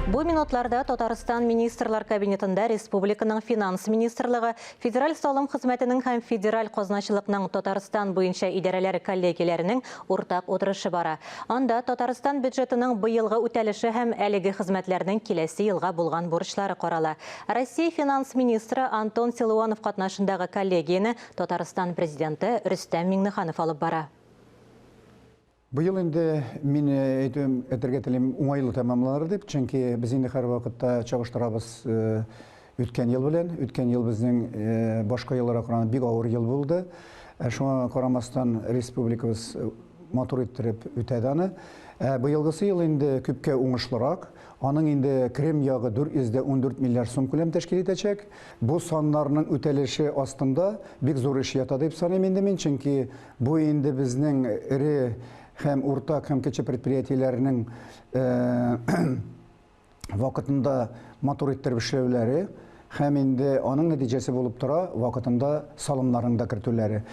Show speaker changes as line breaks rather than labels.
Бу минутларда Татарстан Министрлар Кабинетында республиканың Финанс министрлыгы, Федераль салым хезмәтенең һәм Федераль казначылыкның Татарстан буенча идарәләре коллегияләренең уртак утырышы бара. Анда Татарстан бюджетының быелгы үтәлеше һәм әлеге хезмәтләрнең киләсе елга булган бурычлары карала. Россия финанс министры Антон Силуанов катнашындагы коллегияне Татарстан Президенты Рөстәм Миңнеханов алып бара.
Быел инде мин әйтүем, әйтергә телим, уңайлы тәмамланыр дип, чөнки без инде һәрвакытта чагыштырабыз үткән ел белән. Үткән ел безнең башка елларга караганда бик авыр ел булды. Шуңа карамастан республикабыз матур иттереп үтәде аны. Ә быелгысы ел инде күпкә уңышлырак. Аның инде керем ягы 414 миллиард сум күләм тәшкил итәчәк. Бу саннарның үтәлеше астында бик зур эш ята дип саныйм инде мин, чөнки бу инде безнең эре һәм урта һәм кече предприятиеләрнең вакытында матур иттереп эшләүләре һәм инде аның нәтиҗәсе булып тора вакытында салымнарның да кертүләре.